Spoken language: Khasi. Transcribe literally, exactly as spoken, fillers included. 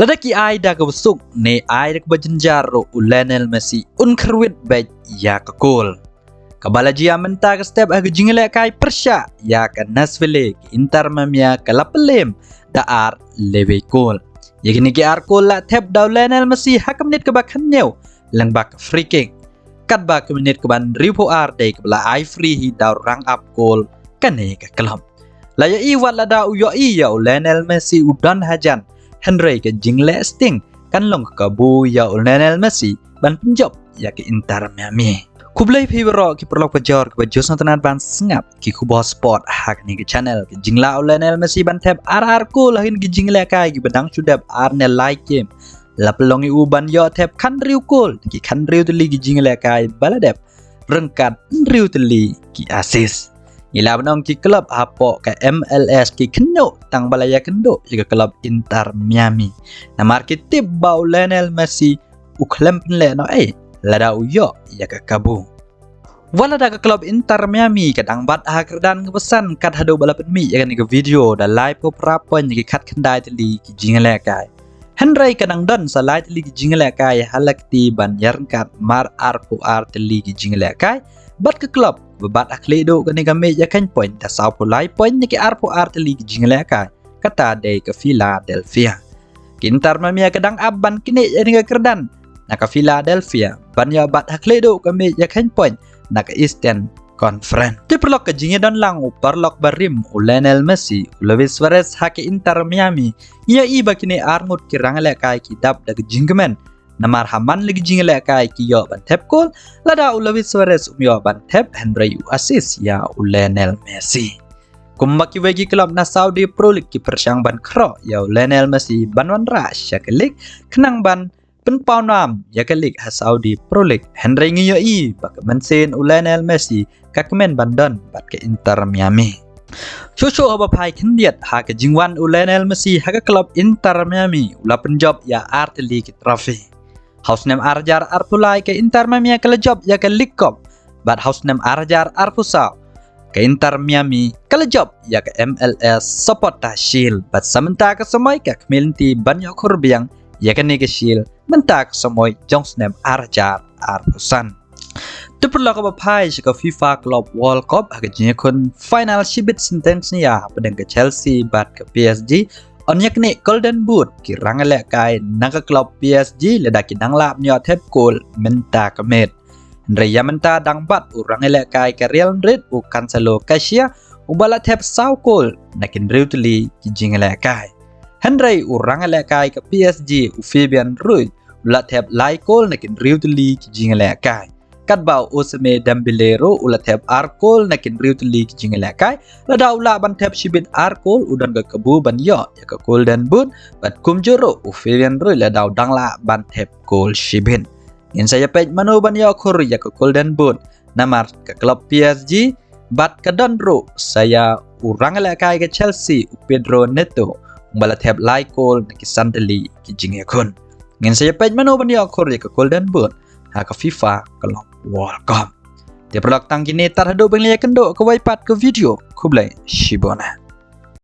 Lada ki ai da kaba suk ne ai da kaba jynjar ruh, u Lionel Messi un kyrwit beit ïa ka kol. Kaba la jia mynta ka step ha ka jingïalehkai pyrshah ïa ka Nashville, ka Inter Miami ka la pynlem da ar lewei kol. Ïa kine ki ar kol la thep da u Lionel Messi ha ka minit kaba khathynñiew lyngba ka free kick, katba ka minit kaba hynriewphew ar dei kaba la ai free hi da u rangap kol kane ka club. La ïohi wat lada u ïohi ïa u Lionel Messi u don hajan, hynrei ka jingleh sting kan long ka kabu ïa u Lionel Messi ban pynjop ïa ka Inter Miami. Khublei phi baroh ki paralok bajor kiba ju sngewtynnat ban sngap ki khubor sport ha kane ka channel. Ka jinglah u Lionel Messi ban thep ar ar kol ha kine ki jingïalehkai kiba dang shu dep ar ne lai game la pynlong ïa u ban ïoh thep khathynriew kol, ki khathynriew tylli ki jingïalehkai ba la dep, ryngkat hynriew tylli ki assist. Ngi lah ban ong ki club hapoh ka M L S ki kynnoh tang ba la ïakynduh ïa ka club Inter Miami, namar ki tip ba u Lionel Messi u khlem pynleh noh ei lada u ïoh ïa ka kabu. Wat lada ka club Inter Miami ka dang bat ha ka kyrdan kaba san kat haduh ba la pynmih ïa kane ka video da laiphew phra point ïa ki khatkhyndai tylli ki jingïalehkai, hynrei ka dang don sa lai tylli ki jingïalehkai ha la ka kti ban ïaryngkat mar arphew ar tylli ki jingïalehkai bad ka club ba bat ha khlieh duh kane ka mej ïakheiñ point da sawphew lai point na ki arphew ar tylli ki jingïalehkai, kata dei ka Philadelphia. Ka Inter Miami ka dang ap ban knieh ïa kane ka kyrdan na ka Philadelphia ban ïoh bat ha khlieh duh ka mej ïakheiñ point na ka Eastern Conference. Te paralok, ka jingïadon lang u paralok barim u Lionel Messi, u Luis Suarez ha ka Inter Miami, ngi ïohi ba kine arngut ki rangïalehkai ki dap da ka jingkmen, namar ha man la ki jingïalehkai ki ïoh ban thep kol, lada u Luis Suarez um ïoh ban thep, hynrei u assist ïa u Lionel Messi. Kumba kiwei ki club na Saudi Pro League ki pyrshang ban khroh ïa u Lionel Messi ban wanrah sha ka league khnang ban pynpaw nam ïa ka league ha Saudi Pro League, hynrei ngi ïohi ba ka mynsiem u Lionel Messi ka kmen ban don bad ka Inter Miami. Shuh shuh haba phai khyndiat ha ka jingwan u Lionel Messi ha ka club Inter Miami, u la pynjop ïa ar tylli ki trophy. Ha u snem ar hajar arphew lai ka Inter Miami ka la jop ïa ka League Cup, bad ha u snem ar hajar arphew saw ka Inter Miami ka la jop ïa ka M L S Supporters' Shield, bad sa mynta ka samoi ka khmih lynti ban ïoh khur biang ïa kane ka shield mynta ka samoi jong snem ar hajar arphew san. Te paralok, haba phai sha ka FIFA Club World Cup ha ka jingïakhun final shibit synteng synñia hapdeng ka Chelsea bad ka P S G, yn ïaknieh Golden Boot ki rangïalehkai na ka club P S G lada ki dang lah ban ïoh thep kol mynta ka miet. Hynrei ïa mynta dang bat u rangïalehkai ka Real Madrid u Cancelo Garcia, uba la thep saw kol na ki hynriew tylli ki jingïalehkai. Hynrei u rangïalehkai ka P S G u Fabian Ruiz u la thep lai kol na ki hynriew tylli ki jingïalehkai. Katba u Ousmane Dembele ruh u la thep ar kol na ki hynriew tylli ki jingïalehkai. Lada u lah ban thep shibit ar kol u don ka kabu ban ïoh ïa ka Golden Boot, bad kumjuh ruh u Fabian Ruiz lada u dang lah ban thep kol shibit. Ngin sa ïa peit mano ban ïoh khur ïa ka Golden Boot, namar ka club P S G bad ka don ruh sa ïa u rangïalehkai ka Chelsea u Pedro Neto, uba la thep lai kol na ki san tylli ki jingïakhun. Ngin sa ïa peit mano ban ïoh khur ïa ka Golden Boot ha ka FIFA Club World Cup. Te paralok, tang kine, tad haduh ban ïakynduh kawei pat ka video, khublei shibun.